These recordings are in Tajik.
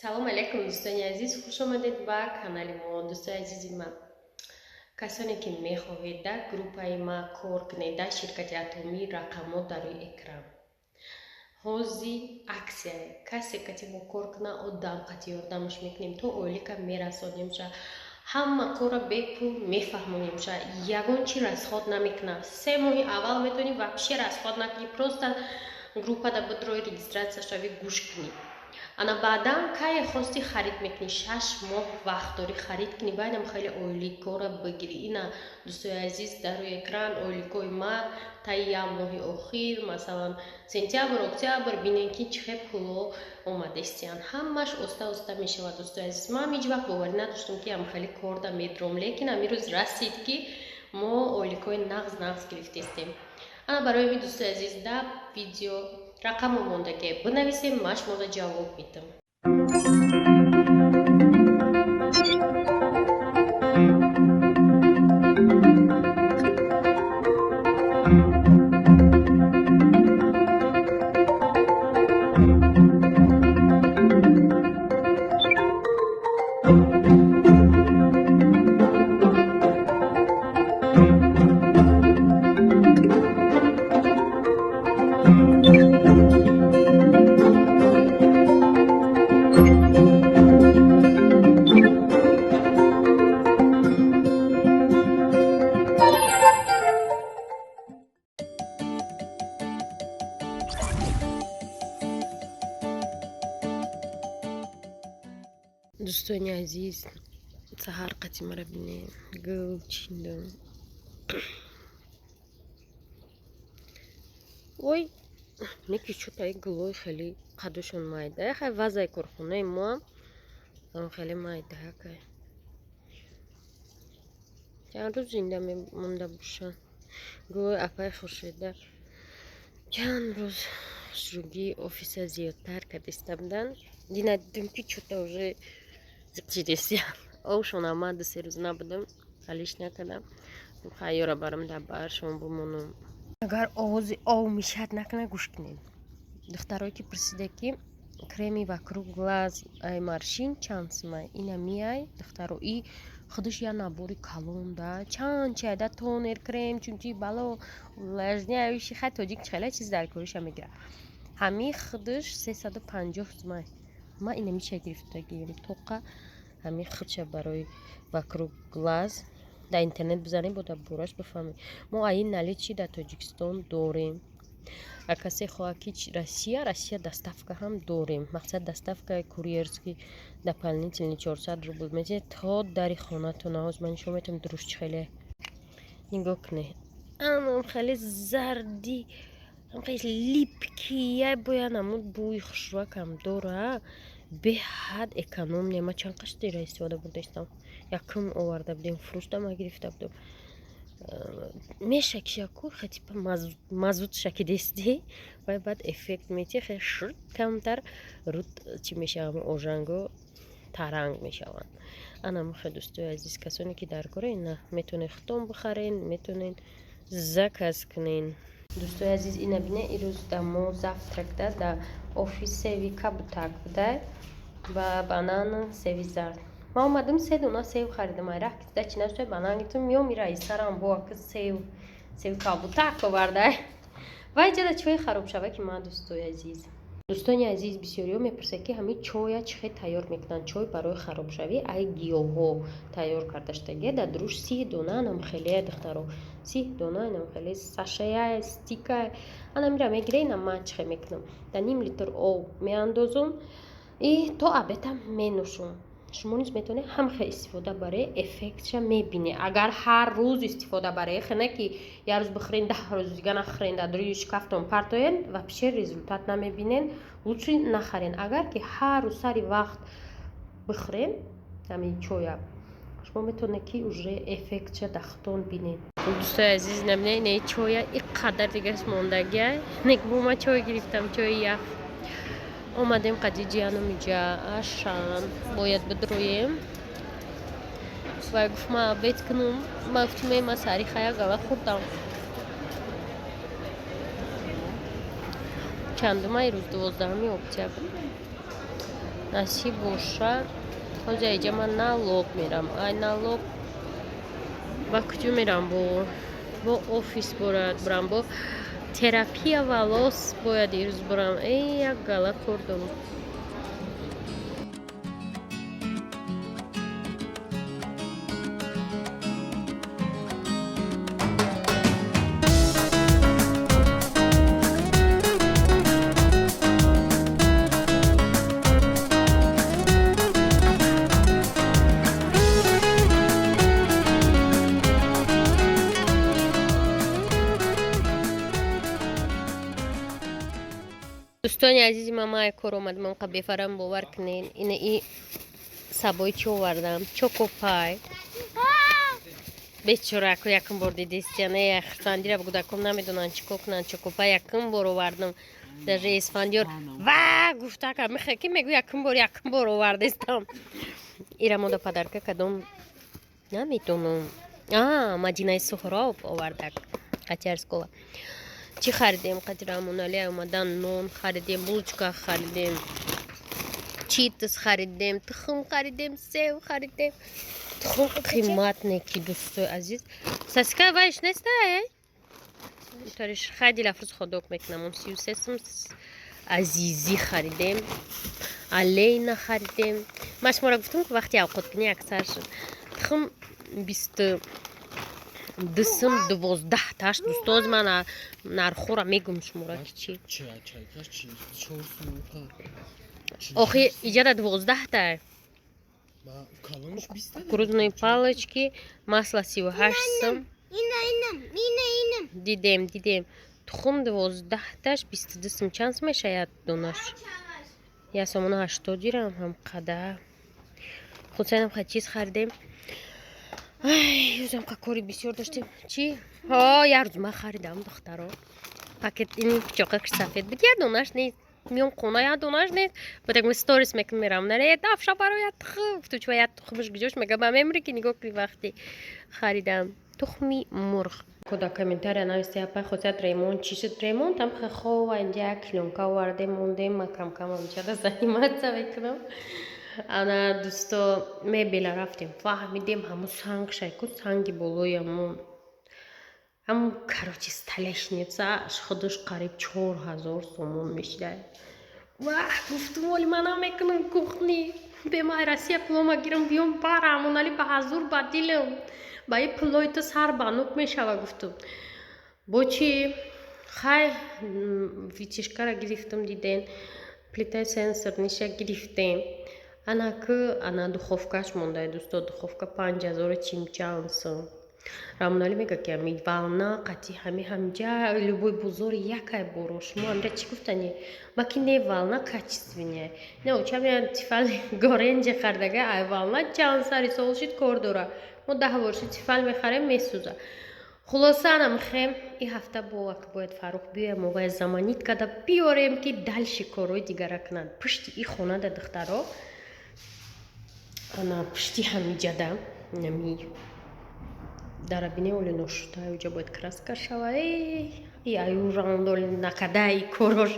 Салом алейкум, дӯстони азиз, хуш омадед ба канали мо. Дӯстони азизи ман, касоне ки мехоҳед дар группаи ма кор кунед, дар ширкати Атомӣ, рақамҳо дар рӯи экран. Ҳози аксия, касе кати мо кор куна, одам қати ёрдамаш мекунем, то ойлика мерасонемша, ҳама корро бепул мефаҳмонемша, ягон чи расход намекунам. 3 моҳи аввал метавонӣ вообще расход накунӣ, просто группада бидрои, регистрация шави, гӯш кунӣ. Ана баъдан кае хости, харид мекунӣ. 6 моҳ вақт дорӣ харид кунӣ, баъдам хеле ойликора бигирӣ. Ина, дӯстои азиз, дар рӯи экран ойликои ма таи як моҳи охир, масалан, сентябр, октябр, бинем, ки чӣ хел пуло омадестиянд. Ҳамаш оста оста мешавад. Дӯстои азиз, ман ҳеҷ вақт боварӣ надоштам, ки ам хеле корда медром, лекин амирӯз расид, ки мо ойликои нағз нағз гирифтестем. Ана барои ҳамин, дӯстои азиз, дар видео рақамо мондагӣ, бинависем, ман шуморо ҷавоб медам. Дӯстони азиз, саҳар қати мара бинем, гул чиндум. Ой, неки чӯтаи гулои хеле қадушон майда. Хай, вазаи корхонаи моам хеле майдаакай. Чанд рӯз зинда монда бошанд гулои апаи Хуршеда. Чанд рӯз хушрӯгии офиса зиёдтар кардиста буданд. Дина дидем, ки чӯта уже зиқ шидестиям. Овшона ман 2-се рӯз набудам, алиш накардам. Хайёра барам, дар баршон бимонам. Агар овози ов мешад накунад, гӯш кунед. Духтарое ки пурсида, ки креми вокруг глаз ай морщин чанд сумай, ина миай, духтаро, и худаш я набори калон да, чанд чи айда, тонер, крем, чунчи бало увлажняющий. Хай, тоҷик хеле чиз дар кориша мегирад. Ҳамин худаш 350 сумай. Ман инамиша гирифтагием, тоқа ҳамин худша барои вокруг глаз. Дар интернет бизанем, бо дар бораш бифаҳмед. Мо аин наличии дар Тоҷикистон дорем. А касе хоҳад, ки Россия, Россия доставка ҳам дорем. Мақсад, доставкаи курьерский дополнительный 400 рубл метиҳед то дари хонатон. Ҳоз ман нишон метавам, дуруст хеле нигоҳ кунед. Анам хеле зарди, хеле липкий, я бояд намуд, бӯи хушрӯакам дора. Беҳад экономия. Ман чанд қаштира истифода бурдаистам. Якум оварда будем, фурӯшда ма гирифта будам. Мешакишаку, типа мазут шакидести, вай баъд эффект метиҳ, хеле шуд, камтар руд чӣ мешавам, ожанго таранг мешаванд. Ана мухе, дӯстои азиз, касоне ки дар кора, ина метавонед худтон бихарен, метавонед заказ кунен. Дӯстои азиз, ина бине, ирӯз да мо завтракда да офис севи кабутак буда ва банан, севи зард. Ман омадам, се дона сев харидам. Ай раҳ кида чи нашуда, банан гирифтам. Миём, ира сарам бо ака севи кабутак оварда. Вай ҷада чои харобшава, ки ман, дӯстои азиз. Дӯстони азиз, бисёриҳо мепурсад, ки ҳамин чоя чӣ хел тайёр мекунанд. Чой барои харобшавӣ ай гиёҳҳо тайёр карда шудагия. Дар дуруш 30 дона анам хеле, духтаро, 30 дона анам хеле сашая, стика. Анамира мегира. Ина ман чӣ хел мекунам: дар ним литр об меандозум и то обеда менӯшум. Шумо низ метавонед ҳам хел истифода баред, эффектша мебинед. Агар ҳар рӯз истифода баред, хе ки як рӯз бихӯрен, 10 рӯз дига нахӯрен, дар рӯи шкафтон партоен, вообще результат намебинен. Лучше нахарен. Агар ки ҳар рӯз сари вақт бихӯрен ҳамин чоя, шумо метавонед, ки уже эффектша дар худтон бинед. Дӯстои азиз, набинед, инаи чоя и қадар дигаш мондагия. Нек бо ма чой гирифтам, чои ях. Омадем қади ҷиянум иҷа ашан бояд бидроем. Вай гуфт, ма обед кунум. Ма гуфтум, ма сари хая гала хӯрдам. Чандума ирӯз? 12-уми октябр. Насиб боша, ҳозир иҷа ман налог мерам. Ай налог ба куҷо мерам? Бо офис борад бурам, бо терапия волос бояд ирӯз бурам. Э, як гала кор дорам. Дӯстони азизи ман, ман кор омадам, ка бефарам, бовар кунед, ина и сабои чӣ овардам? Чокопай. Бечорако, якум бор дидистяна, хурсандира кӯдаком намедонанд чӣ кор кунанд. Чокопай якум бор овардам, даже Исфандиёр ва гуфтака мехе ки мегӯ, якум бор овардестам. Ира мода подарка кадом намедонам, а Мадинаи Суҳроб овардак қатиарскола. Чӣ харидем? Қати Рамоналия омадан нон харидем, булочка харидем, читс харидем, тухм харидем, сев харидем. Тухм қимат не ки, дӯстои азиз. Сосиска вайш неста, тариш хай Дилафрӯз ходок мекунам. Он 33 сум азизӣ харидем, Алейна харидем. Ман шуморо гуфтам, ки вақти авқоткунӣ аксар шуд. Тухм 22 сум 12 таш. Дӯстоз, ман нархҳоро мегум шуморо ки чӣ. Охи, иҷада 12-та. Кукурузные палочки, масло 38 сум. Дидем, дидем. Тухм 12-таш 22 сум. Чанд сум мешавад донаш? 1 сомону 80 дирам ҳам қадар. Хусайнам ха чиз харидем. Юзам ка кори бисёр доштем. Чӣ? Ҳо, як рӯз ман харидам, духтаро, пакет ин пичоқакш сафед буд, як донаш нест. Миём хона, як донаш нест. Баъд як сторис мекунам, мерам наре дафша баро як тухм. Гуфту, чува як тухмаш гуҷош? Мега, ба мемри ки нигоҳ кунӣ, вақти харидам тухми мурғ. Куда комментария нависте: апай Хосият, ремонт чӣ шуд? Ремонт ам хова, инҷа як клёнка овардем, мондем, ма камкам амчада заниматься мекунам. Ана, дӯсто, мебела рафтем, фаҳмидем, ҳамун санг шайку, санги болои ҳамун, короче, столешница худаш қариб 4000 сомон мешида. Ваҳ, гуфтум, оли ман намекунам кухни бемай Россия, пулома гирам, биём барам. Онали ба ҳазур ба дилам, ба и пулои ту сар банук мешава, гуфтум. Бо чи хай вытяжка ра гирифтам, диден, плитаи сенсорный ша гирифтем. Анаку ана духовка ш монда, дӯсто, духовка 5000 чимчанд сум. Рамоналӣ мега, ки ами волна қати ҳами ҳамҷа любой бозор якай боро. Шумо амра чӣ гуфтани? Ма ки не, волна качественная. Не, очам я Тефал Горенҷи хардага, ай волна чанд сари сол шид кор дора. Мо 10 бор шид Тефал мехарем, месӯза. Хулоса, ана мехем, и ҳафта бо ак бояд Фаррух биёям, мо бояд заманит карда биёрем, ки дальше корҳои дигара кунанд. Пушти и хонада, духтаро, ана пушти ҳамиҷада нами дарабине оли ношута, уҷа бояд краска шава. И аю раунд оли накада и корош.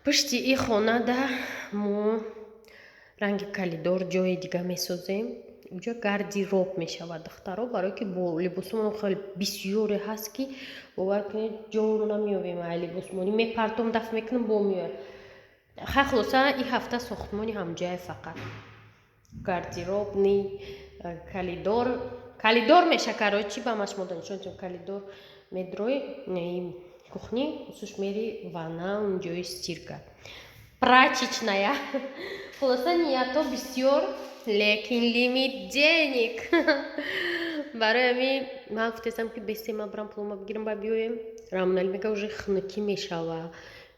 Пушти и хонада мо ранги коридор ҷои дига месозем, уҷа гардероб мешавад, духтаро, барое ки бо либосумон хеле бисёре ҳаст, ки бовар кунед, ҷоро намеёбем. Ай либосмонӣ мепартом, дафт мекунам, бо меояд. Хай, хулоса, и ҳафта сохтмони ҳамҷае, фақат гардеробный коридор, коридор меша. Короче, ба ма шумо нишон додем, коридор медрои кухни, усуш мери ванна, унҷои стирка, прачечная. Хулоса, ниятҳо бисёр, лекин лимит денег. Барои ҳамин ман гуфтестам, ки бесе ман барам пулома бигирам, ба биёем. Рамоналӣ мега, уже хунукӣ мешава,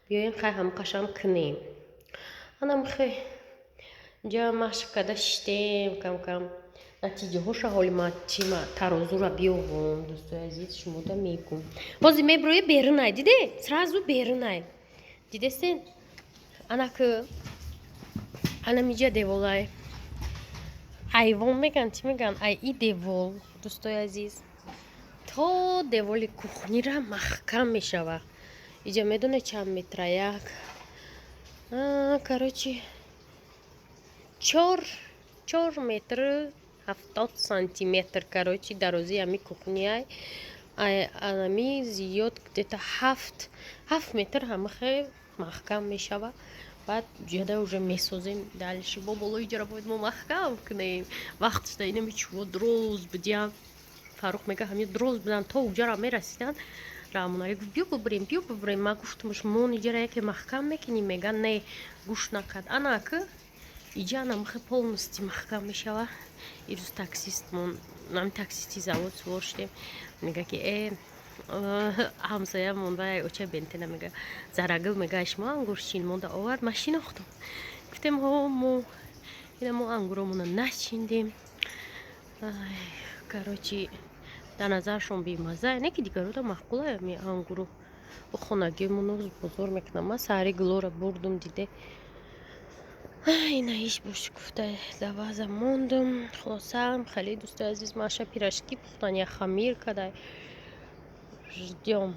биёем, хай ҳам қашам кунем. Анам хе инҷа машқ карда шиштем, кам-кам натиҷаҳоша. Ҳоли ма чима тарозура биёвам, дӯстои азиз, шумода мегум. Ҳозир меброи, берунай, диде, сразу берунай, дидестен. Анак анамиҷа деволай айвон меган, чӣ меган, ай и девол, дӯстои азиз, то деволи кухни ра маҳкам мешава. Иҷа медонед чанд метра? Як, короче. 4 метр 70 сантиметр, короче, дарозии ҳами кухняй. Анами зиёд, где-то 7 метр ҳамахе маҳкам мешава. Баъд ҷада уже месозем дальше. Бо болои ҷара бояд мо маҳкам кунем. Вақтшда инами чӯбо дроз будиям. Фаррух мега, ҳами дроз будан, то уҷара мерасидан. Раҳмоналӣ гуфт: «Биё бубурем, биё бубурем». Ма гуфтамш: «Мон иҷара яке маҳкам мекунӣ?» Мега: «Не». Гӯш накард. Анака иҷа анамахе полностью маҳкам мешава. Ирӯз таксистмон, ами таксисти завод сувор шудем, мега ки ҳамсоямон вай оча бентена, мега: «Зарагул», мега, «шумо ангурчин монда овард, ма шинохтам». Гуфтем: «Ҳо, мо ина мо ангуромона начиндем». Короче, дар назаршон бемаза, не ки дигарода маъқула ми ангуру. Хонагимоно бозор мекунам. Ма саҳари гулора бурдум, диде, ина иш бош гуфта, даваза мондум. Хулосаам, хеле, дӯстои азиз, маша пирожки пухтан, я хамир кадай, ждём.